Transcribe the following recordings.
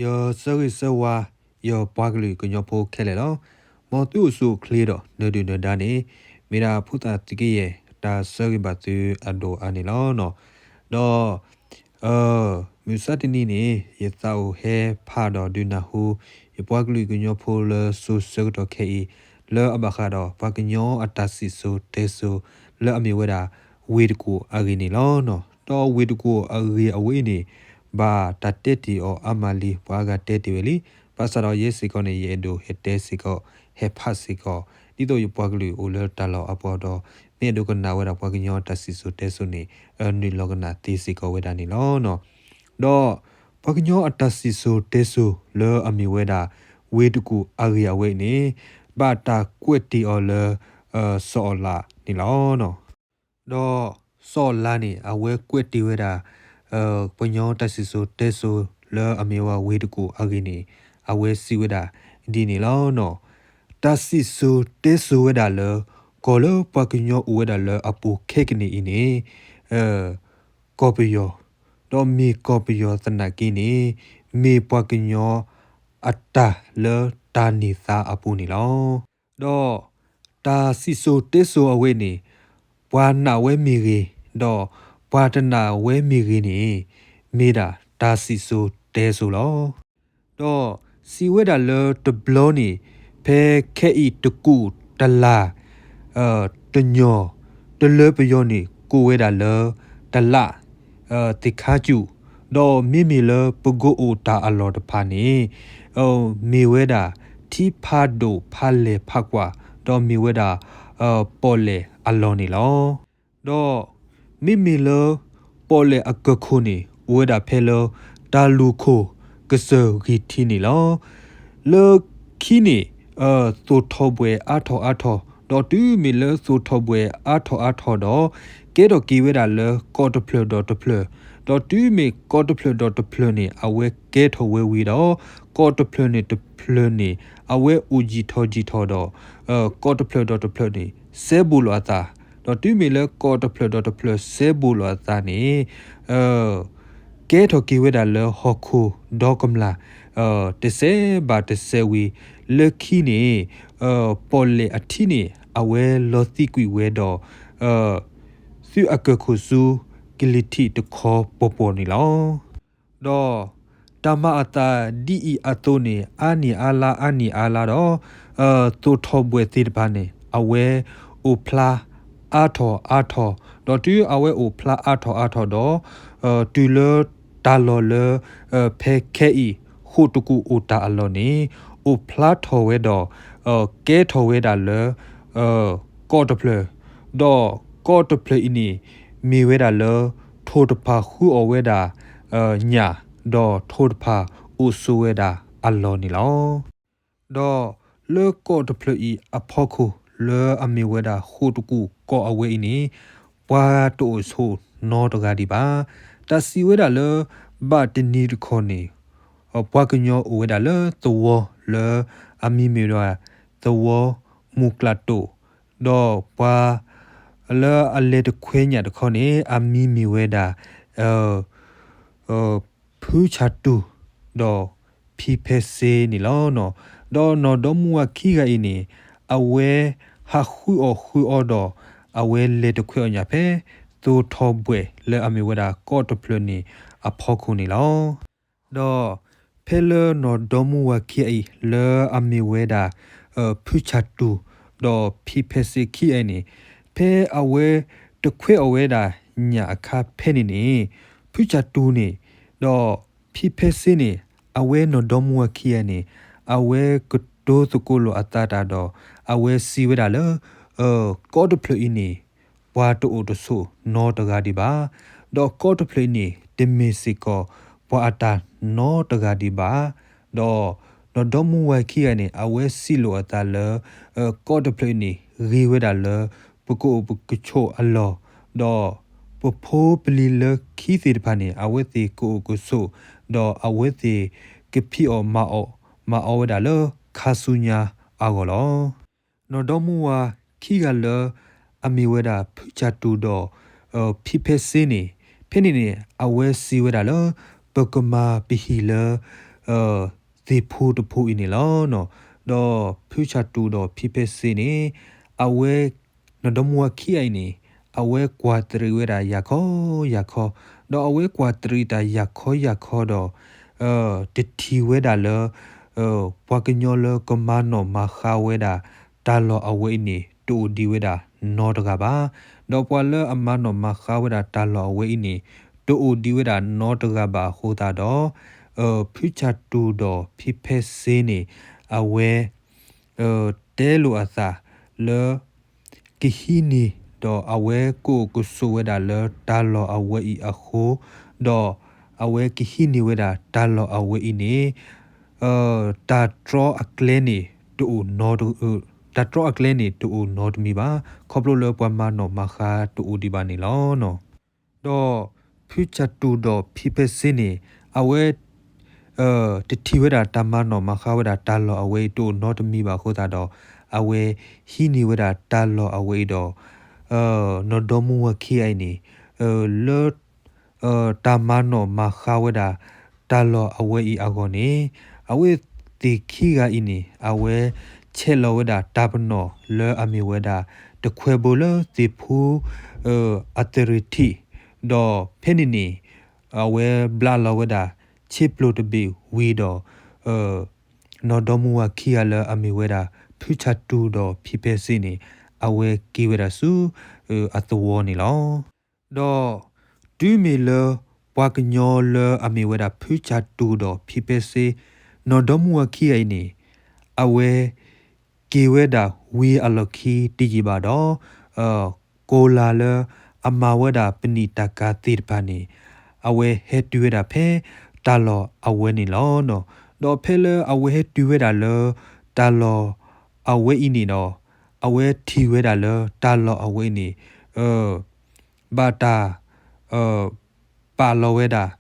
ယဆၢဂ့ၤဆၢဝါ ယပှၤကလုာ်ကညီဖိခဲလၢာ်လီၤ. မ်သုအိၣ်ဆူၣ်အိၣ်ချ့ဒီးနၢၤဒုၣ်နၢၤဒါန့ၣ် မ့ၢ်ဒၣ်ဖိသၣ်သုးက့ယဲၢ် တၢ်ဆၢဂ့ၤဘၣ်သုအဒိၣ်အါန့ၣ်လီၤ. ဒီး မုၢ်မဆါတနံၤန့ၣ် ယသးအိၣ်ဟဲဖးဒီးဒုးနၢ်ဟူ ယပှၤကလုာ်ကညီဖိလၢစိၤဆၢကတီၢ်ခဲအံၤ လၢအဘၣ်ဃးဒီးပှၤကညီအတၢ်စံၣ်စိၤတဲစိၤ လၢအမ့ၢ်ဝဲဒၣ် ဝ့ၢ်တကူၣ်အဂ့ၢ်န့ၣ်လီၤ. ဒီးဝ့ၢ်တကူၣ်အဂ့ၢ်အဝဲအံၤန့ၣ် ဘၣ်တၢ်တဲတ့ၢ်အီၤအါမးလံ ပှၤအါဂၤတဲတ့ၢ်ဝဲလံ. ဘၣ်ဆၣ်ဒီးယဲစ့ၢ်ကီးန့ၣ် ယအဲၣ်ဒိးဟဲတဲစ့ၢ်ကီး ဟဲဖးစ့ၢ်ကီး ဒ်သိးယပှၤကလုာ်အိၣ်လၢတၢ်လီၢ်အပူၤဒီး မ့ၢ်အဲၣ်ဒိးကနၣ်ဝဲဒၣ်ပှၤကညီအတၢ်စံၣ်စိၤတဲစိၤန့ၣ် နုာ်လီၤကနၣ်သ့စ့ၢ်ကီးဝဲဒၣ်န့ၣ်လီၤ. ဒီးပှၤကညီအတၢ်စံၣ်စိၤတဲစိၤလၢအမ့ၢ်ဝဲဒၣ် ဝ့ၢ်တကူၣ်အဂ့ၢ်အဝဲအံၤန့ၣ် ဘၣ်တၢ်ကွဲးတ့ၢ်အီၤလၢ စီၤအီၣ်လးန့ၣ်လီၤ. ဒီးစီၤအီၣ်လးန့ၣ် အဝဲကွဲးတ့ၢ်ဝဲဒၣ် ပှၤကညီတၢ်စံၣ်စိၤတဲစိၤလၢအမ့ၢ်ဝဲဝ့ၢ်တကူၣ်အဂ့ၢ်န့ၣ် အဝဲစံးဝဲဒၣ်ဒ်န့ၣ်လီၤ. တၢ်စံၣ်စိၤတဲစိၤဝဲဒၣ်လၢ ကီၢ်လၢပှၤကညီအိၣ်ဝဲဒၣ်လၢအပူၤခဲကနံၣ်အံၤန့ၣ် ကီၢ်ပယီၤ, ဒီးမ့ၢ်ကီၢ်ပယီၤသနာ်က့န့ၣ် မ့ၢ်ပှၤကညီအတၢ်လၢတၢ်န့ၢ်သါအပူၤန့ၣ်လီၤ. ဒီးတၢ်စံၣ်စိၤတဲစိၤအဝဲန့ၣ် ပှၤနာ်ဝဲမ့ၢ်ဂ့ၤ, ဒီးပှၤတနာ်ဝဲမ့ၢ်ဂ့ၤန့ၣ် မ့ၢ်ဒၣ်တၢ်စံၣ်စိၤတဲစိၤလီၤ. ဒီးစံးဝဲဒၣ်လၢတဘျီန့ၣ် ဖဲခဲအံၤတကူၣ်တလၢ် တညီၣ် တလၢပယီၤန့ၣ် ကိးဝဲဒၣ်လၢ တလၢ် သ့ၣ်ခါစူၣ်, ဒီးမ့မ့ၢ်လၢပကိးအိၣ်တၢ်အလီၢ်တဖၣ်န့ၣ် မ့ၢ်ဝဲဒၣ် ထံဖးဒိၣ်ဖးလဲၢ်ဖးကွၢ် ဒီးမ့ၢ်ဝဲဒၣ် ပီၣ်လဲၣ်အလီၢ်န့ၣ်လီၤ. ဒီးမ့မ့ၢ်လၢ ပီၣ်လဲၣ်အကၢၢ်ခိၣ်န့ၣ် အိၣ်ဝဲဒၣ်ဖဲလၢ တၢ်လူၢ်ခိၣ် ကစၢၢ်ဂံၢ်ထံးန့ၣ်လီၤ. လၢခံန့ၣ် သိၣ်ထီၣ်ဘှဲၣ်အါထီၣ်အါထီၣ်, ဒီးတုၤမ့ၢ်လၢသိၣ်ထီၣ်ဘှဲၣ်အါထီၣ်အါထီၣ်ဒီး ကဲထီၣ်က့ၤဝဲဒၣ်လၢကီၢ်တဖျၢၣ်ဒီးတဖျၢၣ်, ဒီးတုၤမ့ၢ်ကီၢ်တဖျၢၣ်ဒီးတဖျၢၣ်န့ၣ် အဝဲကဲထီၣ်ဝဲဝံၤဒီး ကီၢ်တဖျၢၣ်န့ၣ်တဖျၢၣ်န့ၣ် အဝဲအိၣ်ယံာ်ထီၣ်ယံာ်ထီၣ်ဒီး ကီၢ်တဖျၢၣ်ဒီးတဖျၢၣ်န့ၣ် စဲဘူးလိာ်အသး, ဒီးတုၤမ့ၢ်လၢကီၢ်တဖျၢၣ်ဒီးတဖျၢၣ်စဲဘူးလိာ်အသးန့ၣ် ကဲထီၣ်က့ၤဝဲဒၣ်လၢဟီၣ်ခိၣ်ဒီကမျၢ် တစဲးဘၣ်တစဲးဝံၤ လၢခံန့ၣ် ပီၣ်လဲၣ်အထံန့ၣ် အဝဲလီၤသံးကွံာ်ဝဲဒီး သုးအကၢၢ်ခိၣ်ဆူ ကလံၤထံးတခီပီၤပီၤန့ၣ်လီၤ. ဒီးတၢ်မၤအသးဒ်အံၤအသိးန့ၣ် အါနံၣ်အါလါ အါနံၣ်အါလါဒီး သိၣ်ထီၣ်ဘှဲၣ်သ့ၣ်တဖၣ်န့ၣ် အဝဲအိၣ်ဖျါအါထီၣ်အါထီၣ်, ဒီးတုၤအဝဲအိၣ်ဖျါအါထီၣ်အါထီၣ်ဒီး တုၤလၢတၢ်လီၢ်လၢ ဖဲခဲအံၤ ဃိာ်တကူၣ်အိၣ်တၢ်အလီၢ်န့ၣ် အိၣ်ဖျါထီၣ်ဝဲဒီး ကဲထီၣ်ဝဲဒၣ်လၢ ကီၢ်တဖျၢၣ်, ဒီးကီၢ်တဖျၢၣ်အံၤန့ၣ် မ့ၢ်ဝဲဒၣ်လၢ ထိၣ်တဖၣ်ဃုအီၣ်ဝဲဒၣ် ညၣ်, ဒီးထိၣ်တဖၣ်အိၣ်ဆိးဝဲဒၣ်အလီၢ်န့ၣ်လီၤ. ဒီးလၢကီၢ်တဖျၢၣ်အံၤအဖီခိၣ် လၢအမ့ၢ်ဝဲဒၣ်ဃိာ်တကူၣ်ကီၢ်အဝဲအံၤန့ၣ် ပှၤတအိၣ်ဆိးနီတဂၤဒံးဘၣ်. တၢ်စံးဝဲဒၣ်လၢ ဘၣ်တနံၤတခီန့ၣ် ပှၤကညီအိၣ်ဝဲဒၣ်လၢသဝီလၢအမံၤမ့ၢ်ဝဲဒၣ် သဝီမူၤကျးတိာ်, ဒီးပှၤ လၢအလဲၤတခွဲညၣ်တခီန့ၣ် အမံၤမ့ၢ်ဝဲဒၣ် ဖုဆၣ်တူၢ် ဒီးဖံဖဲစ့န့ၣ်လီၤ. ဒီးနီၢ်ဒီမါဝၤခံဂၤအံၤန့ၣ် အဝဲဟးဃုအီၣ်ဃုအီဒီး အဝဲလဲၤတခွဲအီၣ်ညၣ်ဖဲ သိၣ်ထီၣ်ဘှဲၣ်လၢအမ့ၢ်ဝဲဒၣ်ကီၢ်တဖျၢၣ်န့ၣ်အဖီခိၣ်န့ၣ်လီၤ. ဒီးဖဲလၢနီၢ်ဒီမါဝၤခံဂၤအံၤ လၢအမ့ၢ်ဝဲဒၣ် ဖုဆၣ်တူၢ် ဒီးဖံဖဲစ့ခံဂၤအံၤန့ၣ် ဖဲအဝဲတခွဲအီၣ်ဝဲဒၣ်ညၣ်အခါဖဲန့ၣ်န့ၣ် ဖုဆၣ်တူၢ်န့ၣ် ဒီးဖံဖဲစ့န့ၣ် အဝဲနီၢ်ဒီမါဝၤခံဂၤန့ၣ် အဝဲကတိၤသကိးလိာ်အသးတၢ်ဒီး အဝဲစံးဝဲဒၣ်လၢ ကီၢ်တဖျၢၣ်အံၤန့ၣ် ပှၤတအိၣ်တဆိးနီတဂၤဒံးဘၣ်. ဒီးကီၢ်တဖျၢၣ်အံၤန့ၣ် တမ့ၢ်စ့ၢ်ကီးပှၤအတၢ်နီတဂၤဒံးဘၣ်. ဒီးနီၢ်ဒီမါဝၤခံဂၤန့ၣ် အဝဲစံးလိာ်အသးလၢ ကီၢ်တဖျၢၣ်အံၤန့ၣ် ဂ့ၤဝဲဒၣ်လၢ ပကအိၣ်ပကဆိးအလီၢ်, ဒီးပဖိပလံၤလၢခံသ့ၣ်တဖၣ်န့ၣ် အဝဲသ့ၣ်ကအိၣ်ကဆိး, ဒီးအဝဲသ့ၣ်ကဖံးအီၣ်မၤအီၣ်မၤအီဝဲဒၣ်လၢခါဆူညါအဂီၢ်လီၤ. နီၢ်ဒီမါဝၤခံဂၤလၢ အမ့ၢ်ဝဲဒၣ်ဖုဆၣ်တူၢ်ဒီး ဖံဖဲစ့န့ၣ် ဖဲန့ၣ်န့ၣ် အဝဲစံးဝဲဒၣ်လၢ ပကမၤပဟံၣ်လၢ သ့ၣ်ဖိတဖိအံၤန့ၣ်လီၤ. ဒီးဖုဆၣ်တူၢ်ဒီးဖံဖဲစ့န့ၣ် အဝဲ နီၢ်ဒီမါဝၤခံဂၤအံၤန့ၣ် အဝဲကွၢ်တရံးဝဲဒၣ်ယၤခီယၤခီ, ဒီးအဝဲကွၢ်တရံးတၢ်ယၤခီယၤခီဒီး တထံၣ်ဝဲဒၣ်လၢ ပှၤကညီလၢကမၤနီၣ်မၤဃါဝဲဒၣ် တၢ်လီၢ်အဝဲအံၤန့ၣ် တအိၣ်ဒံးဝဲဒၣ်နီတဂၤဘၣ်. ဒီးပှၤလၢအမၤနီၣ်မၤဃါဝဲဒၣ်တၢ်လီၢ်အဝဲအံၤန့ၣ် တအိၣ်ဒံးဝဲဒၣ်နီတဂၤဘၣ်အဃိသတးဒီး ဖုဆၣ်တူၢ်ဒီးဖံဖဲစ့န့ၣ် အဝဲ တဲလိာ်အသးလၢ ကဟံးန့ၢ် ဒီးအဝဲကအိၣ်ကဆိးဝဲဒၣ်လၢတၢ်လီၢ်အဝဲအံၤအဃိ, ဒီးအဝဲကဟံးန့ၢ်ဝဲဒၣ်တၢ်လီၢ်အဝဲအံၤန့ၣ် တၢ်တြီအကျဲန့ၣ် တအိၣ်နီတ တၢ်တြီအကျဲန့ၣ် တအိၣ်နီတမံၤဘၣ်, ခီဖျိလၢပှၤမၤနီၣ်မၤဃါတအိၣ်ဒံးဘၣ်န့ၣ်လီၤ. ဒီးဖုဆၣ်တူၢ်ဒီးဖံဖဲစ့န့ၣ် အဝဲ တထံၣ်ဝဲဒၣ်တၢ်မၤနီၣ်မၤဃါဝဲဒၣ်တၢ်လီၢ်အဝဲအံၤ တအိၣ်နီတမံၤဘၣ်အဃိသတးဒီး အဝဲဟံးန့ၢ်ဝဲဒၣ်တၢ်လီၢ်အဝဲအံၤဒီး နီၢ်ဒီမါဝၤခံဂၤအံၤန့ၣ် လၢ တၢ်မၤနီၣ်မၤဃါဝဲဒၣ် တၢ်လီၢ်အဝဲအံၤအဂီၢ်န့ၣ် အဝဲသ့ၣ်ခံဂၤအံၤန့ၣ် အဝဲဆဲးလီၤဝဲဒၣ်တၢ်ပနီၣ်လၢအမ့ၢ်ဝဲဒၣ် တခွဲဘိလၢသ့ၣ်ဖူ အသရ့ၣ်ထံး, ဒီးဖဲန့ၣ်န့ၣ် အဝဲဘျးလီၤဝဲဒၣ် ဆ့ပျိတဘ့ၣ်ဝံၤဒီး နီၢ်ဒီမါဝၤခံဂၤလၢအမ့ၢ်ဝဲဒၣ် ဖုဆၣ်တူၢ်ဒီးဖံဖဲစ့န့ၣ် အဝဲက့ၤဝဲဒၣ်ဆူ အသဝီန့ၣ်လီၤ. ဒီးတုၤမ့ၢ်လၢ ပှၤကညီလၢအမ့ၢ်ဝဲဒၣ် ဖုဆၣ်တူၢ်ဒီးဖံဖဲစ့ နီၢ်ဒီမါဝၤခံဂၤအံၤန့ၣ် အဝဲ က့ၤဝဲဒၣ်ဝံၤအလီၢ်ခံတယံာ်ဘၣ်ဒီး ကိလၤလၢအမၤဝဲဒၣ်ပနံာ်တၢ်ကၤသ့ၣ်တဖၣ်န့ၣ် အဝဲဟဲတုၤဝဲဒၣ်ဖဲတၢ်လီၢ်အဝဲန့ၣ်လီၤ. ဒီးဖဲလၢအဝဲဟဲတုၤဝဲဒၣ်လၢတၢ်လီၢ်အဝဲအံၤန့ၣ်ဒီး အဝဲထံၣ်ဝဲဒၣ်လၢတၢ်လီၢ်အဝဲအံၤန့ၣ် ဘၣ်တၢ် ပာ်လီၤဝဲဒၣ်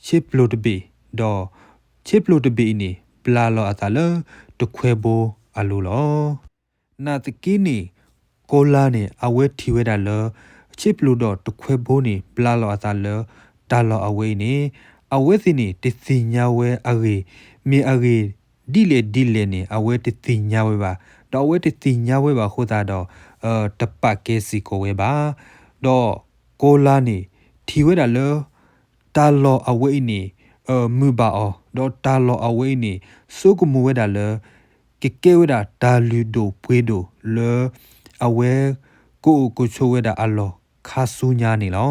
ဆ့ပျိတဘ့ၣ်, ဒီးဆ့ပျိတဘ့ၣ်အံၤန့ၣ် ဘျးလီၤအသးလၢတခွဲဘိအလိၤလီၤ. နာ်သက့န့ၣ် ကိလၤန့ၣ် အဝဲထံၣ်ဝဲဒၣ်လၢ ဆ့ပျိဒီးတခွဲဘိန့ၣ် ဘျးလီၤအသးလၢတၢ်လီၢ်အဝဲအံၤန့ၣ် အဝဲသ့ၣ်န့ၣ် တသ့ၣ်ညါဝဲအဂ့ၢ်, မ့ၢ်အဂ့ၢ်ဒ်လဲၣ်ဒ်လဲၣ်န့ၣ် အဝဲတသ့ၣ်ညါဝဲဘၣ်. ဒီးအဝဲတသ့ၣ်ညါဝဲဘၣ်အဃိသတးဒီး တပာ်ကဲစ့ၢ်ကီးဝဲဘၣ်. ဒီးကိလၤန့ၣ် ထံၣ်ဝဲဒၣ်လၢ တၢ်လီၢ်အဝဲအံၤန့ၣ် မုာ်ဘၣ်အီၤ, ဒီးတၢ်လီၢ်အဝဲအံၤန့ၣ် ဆိကမိၣ်ဝဲဒၣ်လၢ ကကဲဝဲဒၣ်တၢ်လုၢ်ဒိၣ်ပှ့ၤဒိၣ်လၢ အဝဲကအိၣ်ကဆိးဝဲဒၣ်အလီၢ်ခါဆူညါန့ၣ်လီၤ.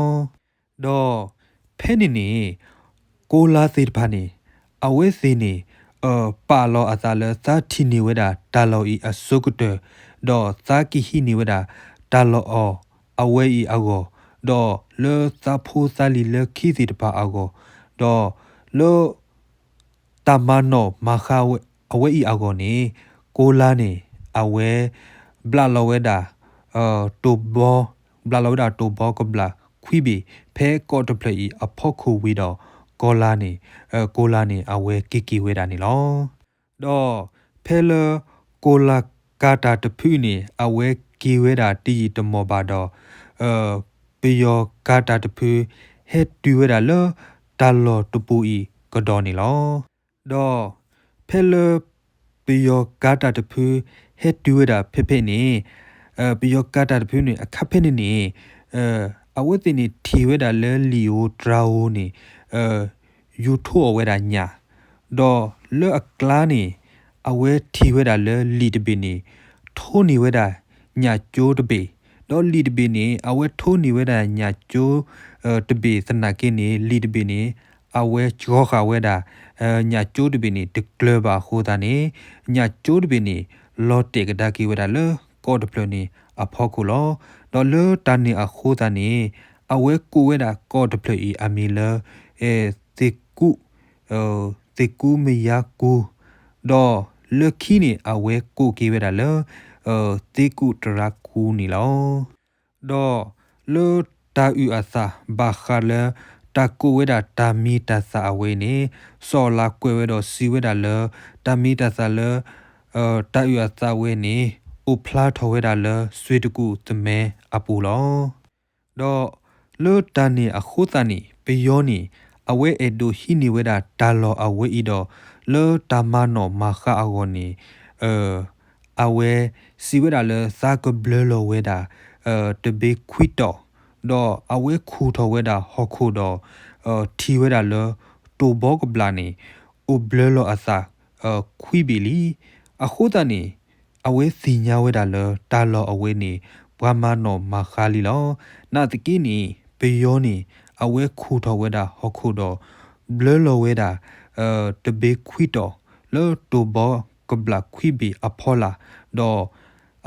ဒီးဖဲန့ၣ်န့ၣ် ကိလၤသ့ၣ်တဖၣ်န့ၣ် အဝဲသ့ၣ်န့ၣ် ပာ်လီၤအသးလၢသးထံၣ်န့ၢ်ဝဲဒၣ်တၢ်လီၢ်အံၤအစိကတၢၢ်, ဒီးသးကဟံးန့ၢ်ဝဲဒၣ်တၢ်လီၢ်အီၤအဝဲအံၤအဂီၢ်, ဒီးလၢသးဖိသးလံၤလၢခံသ့ၣ်တဖၣ်အဂီၢ်, ဒီးလၢ တၢ်မၤနီၣ်မၤဃါအဝဲအံၤအဂီၢ်န့ၣ် ကိလၤန့ၣ် အဝဲ ဘျးလီၤဝဲဒၣ် တိၢ်ဘီ ဘျးလီၤဝဲဒၣ်တိၢ်ဘီကဘျၣ်ခွံဘ့ၣ် ဖဲကီးတဖျၢၣ်အံၤအဖီခိၣ်ဝံၤဒီး ကိလၤန့ၣ် ကိလၤန့ၣ် အဝဲက့ၤက့ၤဝဲဒၣ်န့ၣ်လီၤ. ဒီးဖဲလၢ ကိလၤကၤတၢ်တဖုန့ၣ် အဝဲက့ၤဝဲဒၣ်တယံာ်တမီၢ်ဘၣ်ဒီး ပယီၤကၤတၢ်တဖု ဟဲတုၤဝဲဒၣ်လၢတၢ်လီၢ်တပူၤအံၤကဒီးန့ၣ်လီၤ. ဒီးဖဲလၢ ပယီၤကၤတၢ်တဖု ဟဲတုၤဝဲဒၣ်ဖဲဖဲန့ၣ် ပယီၤကၤတၢ်တဖုန့ၣ် အခါဖဲန့ၣ်န့ၣ် အဝဲသ့ၣ်န့ၣ်ထံၣ်ဝဲဒၣ်လၢလံာ်ဧိၤတြၤဧိၤန့ၣ် ယူၤထိအီၤဝဲဒၣ်ညၣ်, ဒီးလၢအကျါန့ၣ် အဝဲထံၣ်ဝဲဒၣ်လၢလံာ်တဘ့ၣ်န့ၣ် ထိန့ၢ်ဝဲဒၣ်ညၣ်ကၠိတဘ့ၣ်, ဒီးလံာ်တဘ့ၣ်န့ၣ် အဝဲထိန့ၢ်ဝဲဒၣ်ညၣ်ကၠိတဘ့ၣ်သနာ်က့န့ၣ် လံာ်တဘ့ၣ်န့ၣ် အဝဲကၠီဃာ်ဝဲဒၣ် ညၣ်ကၠိတဘ့ၣ်န့ၣ် တကျၢၤဘၣ်အဃိသတးန့ၣ် ညၣ်ကၠိတဘ့ၣ်န့ၣ် လီၤတဲာ်ကဒါက့ၤဝဲဒၣ်လၢကီးတဖျၢၣ်န့ၣ်အဖီခိၣ်လီၤ. ဒီးလၢတၢ်န့ၣ်အဃိသတးန့ၣ် အဝဲကိးဝဲဒၣ်ကီးတဖျၢၣ်အံၤအမံၤလၢ သ့ၣ်ကူၣ် သ့ၣ်ကူၣ်မယါကူ, ဒီးလၢခံန့ၣ် အဝဲကိးက့ၤဝဲဒၣ်လၢ သ့ၣ်ကူၣ်တရါကူန့ၣ်လီၤ. ဒီးလၢတၢ်အုၣ်အသးဘၣ်ဃးလၢ တၢ်ကိးဝဲဒၣ်တၢ်မံၤတၢ်သၣ်အဝဲန့ၣ် စီၤအၤလးကွဲးဝဲဒီးစံးဝဲဒၣ်လၢ တၢ်မံၤတၢ်သၣ်လၢ တၢ်အုၣ်အသးဝဲန့ၣ် အိၣ်ဖျါထီၣ်ဝဲဒၣ်လၢ စွ့ၤတကူၣ်သမၢအပူၤလီၤ. ဒီးလၢတၢ်န့ၣ်အဃိသတးန့ၣ် ပယီၤန့ၣ် အဝဲအဲၣ်ဒိးဟံးန့ၢ်ဝဲဒၣ်တၢ်လီၢ်အဝဲအံၤဒီး လၢတၢ်မၤနီၣ်မၤဃါအဂီၢ်န့ၣ် အဝဲစံးဝဲဒၣ်လၢသးကဘျၢလီၤဝဲဒၣ် တဘ့ၣ်ခွံတီၤ, ဒီးအဝဲခူၣ်ထီၣ်ဝဲဒၣ်ဟီၣ်ခိၣ်ဒီး ထံၣ်ဝဲဒၣ်လၢ တိၢ်ဘီကဘျၣ်န့ၣ် အိၣ်ဘျၢလီၤအသး ခွံဘ့ၣ်လံ. အဃိသတးန့ၣ် အဝဲသ့ၣ်ညါဝဲဒၣ်လၢတၢ်လီၢ်အဝဲန့ၣ် ပှၤမၤနီၣ်မၤဃါလံလီၤ. နာ်သက့န့ၣ် ပယီၤန့ၣ် အဝဲခူၣ်ထီၣ်ဝဲဒၣ်ဟီၣ်ခိၣ်ဒီး ဘျၢလီၤဝဲဒၣ် တဘ့ၣ်ခွံတီၤ လၢတိၢ်ဘီကဘျၣ်ခွံဘ့ၣ်အဖီလာ်, ဒီး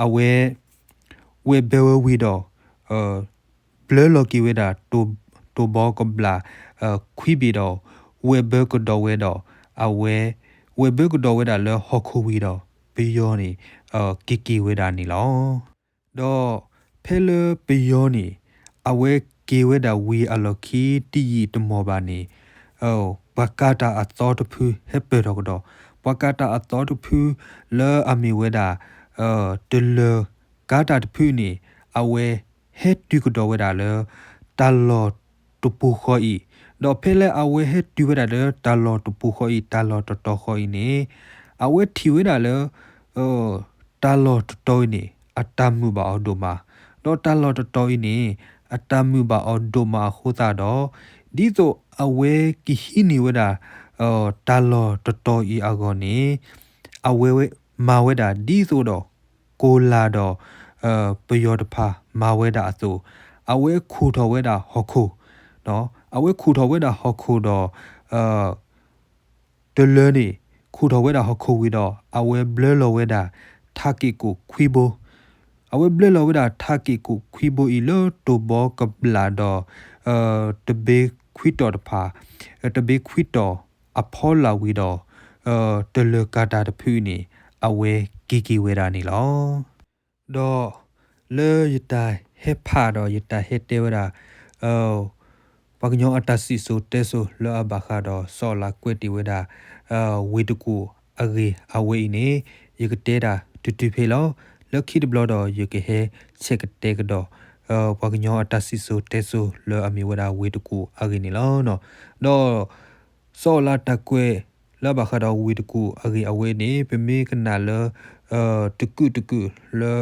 အဝဲ ဝဲၢ်ဘၢဝဲဝံၤဒီး ဘျၢလီၤက့ၤဝဲဒၣ် တိၢ်ဘီကဘျၣ် ခွံဘ့ၣ်ဒီး ဝဲၢ်ဘၢကဒီးဝဲဒီး အဝဲ ဝဲၢ်ဘၢကဒီးဝဲဒၣ်လၢဟီၣ်ခိၣ်ဝံၤဒီး ပယီၤန့ၣ် က့ၤက့ၤဝဲဒၣ်န့ၣ်လီၤ. ဒီးဖဲလၢပယီၤန့ၣ် အဝဲက့ၤဝဲဒၣ်ဝံၤအလီၢ်ခံတယံာ်တမီၢ်ဘၣ်န့ၣ် ပှၤကၤတၢ်အသီတဖုဟဲပၢၢ်ထီၣ်ကဒီး, ပှၤကၤတၢ်အသီတဖုလၢအမ့ၢ်ဝဲဒၣ် တလၢၤကၤတၢ်တဖုန့ၣ် အဝဲဟဲတုၤကဒီးဝဲဒၣ်လၢ တၢ်လီၢ်တပူၤဃီအံၤ, ဒီးဖဲလၢအဝဲဟဲတုၤဝဲဒၣ်လၢတၢ်လီၢ်တပူၤဃီအံၤ တၢ်လီၢ်တတီၤဃီအံၤန့ၣ် အဝဲထံၣ်ဝဲဒၣ်လၢ တၢ်လီၢ်တတီၤအံၤန့ၣ် အတၢ်မုာ်ဘၣ်အီၤဒိၣ်မး, ဒီးတၢ်လီၢ်တတီၤအံၤန့ၣ် အတၢ်မုာ်ဘၣ်အီၤဒိၣ်မးအဃိသတးဒီး ဒ်သိးအဝဲကဟံးန့ၢ်ဝဲဒၣ် တၢ်လီၢ်တတီၤအံၤအဂီၢ်န့ၣ် အဝဲမၤဝဲဒၣ်ဒ်သိးဒီး ကိလၤဒီး ပယီၤတဖၣ်မၤဝဲဒၣ်အသိး, အဝဲခူၣ်ထီၣ်ဝဲဒၣ်ဟီၣ်ခိၣ်, အဝဲခူၣ်ထီၣ်ဝဲဒၣ်ဟီၣ်ခိၣ်ဒီး တလၢၤန့ၣ် ခူၣ်ထီၣ်ဝဲဒၣ်ဟီၣ်ခိၣ်ဝံၤဒီး အဝဲဘျၢလီၤဝဲဒၣ် ထးက့ၣ်ကိၣ်ခွံဘိ, အဝဲဘျၢလီၤဝဲဒၣ်ထးက့ၣ်ကိၣ်ခွံဘိအံၤလၢတိၢ်ဘီကဘျၣ်ဒီး တဘ့ၣ်ခွံတီၤတဖၣ်, တဘ့ၣ်ခွံတီၤအဖီလာ်ဝံၤဒီး တလၢၤကၤတၢ်တဖုအံၤန့ၣ် အဝဲက့ၤက့ၤဝဲဒၣ်န့ၣ်လီၤ. ဒီးလၢယတၢ်ဟဲဖးဒီးယတၢ်ဟဲတဲဝဲဒၣ် ပှၤကညီအတၢ်စံၣ်စိၤတဲစိၤလၢအဘၣ်ဃးဒီးစီၤအၤလးကွဲးတ့ၢ်ဝဲဒၣ် ဝ့ၢ်တကူၣ်အဂ့ၢ်အဝဲအံၤန့ၣ် ယကတဲဒၣ်တုၤတုၤဖဲလီၤ. လၢခံတဘျီဒီးယကဟဲဆဲးကတဲကဒီး ပှၤကညီအတၢ်စံၣ်စိၤတဲစိၤလၢအမ့ၢ်ဝဲဒၣ်ဝ့ၢ်တကူၣ်အဂ့ၢ်န့ၣ်လီၤ. ဒီး စီၤအၤလးတၢ်ကွဲးလၢအဘၣ်ဃးဒီးဝ့ၢ်တကူၣ်အဂ့ၢ်အဝဲန့ၣ် ပမ့ၢ်ကနၣ်လၢ တကုာ်တကုာ်လၢ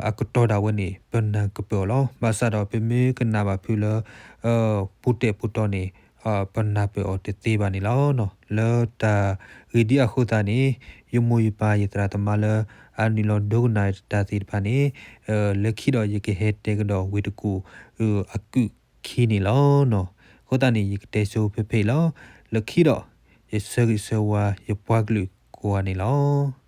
အကတီၢ်ဒၣ်ဝဲန့ၣ် ပနၢ်ကပၢၢ်အီၤလီၤ. ဘၣ်ဆၣ်ဒီးပမ့ၢ်ကနၣ်ဘၣ်ဖုလၢ ပူၤတဲာ်ပူၤတီန့ၣ် ပနၢ်ပၢၢ်အီၤတသ့ဘၣ်န့ၣ်လီၤ. လၢတၢ်ဂ့ၢ်ဒ်အဃိသတးန့ၣ် ယမိၢ်ယပၢ်ယသရၣ်သမါလၢ အနုာ်လီၤဒိကနၣ်တၢ်သ့ၣ်တဖၣ်န့ၣ် လၢခံဒီးယကဟဲတဲကဒီးဝ့ၢ်တကူၣ် အကုၢ်ခံန့ၣ်လီၤ. အဃိသတးန့ၣ် ယကတဲဆိဖဲဖဲအံၤလီၤ. လၢခံဒီး ယဆၢဂ့ၤဆၢဝါယပှၤကလုာ်ကိးဂၤန့ၣ်လီၤ.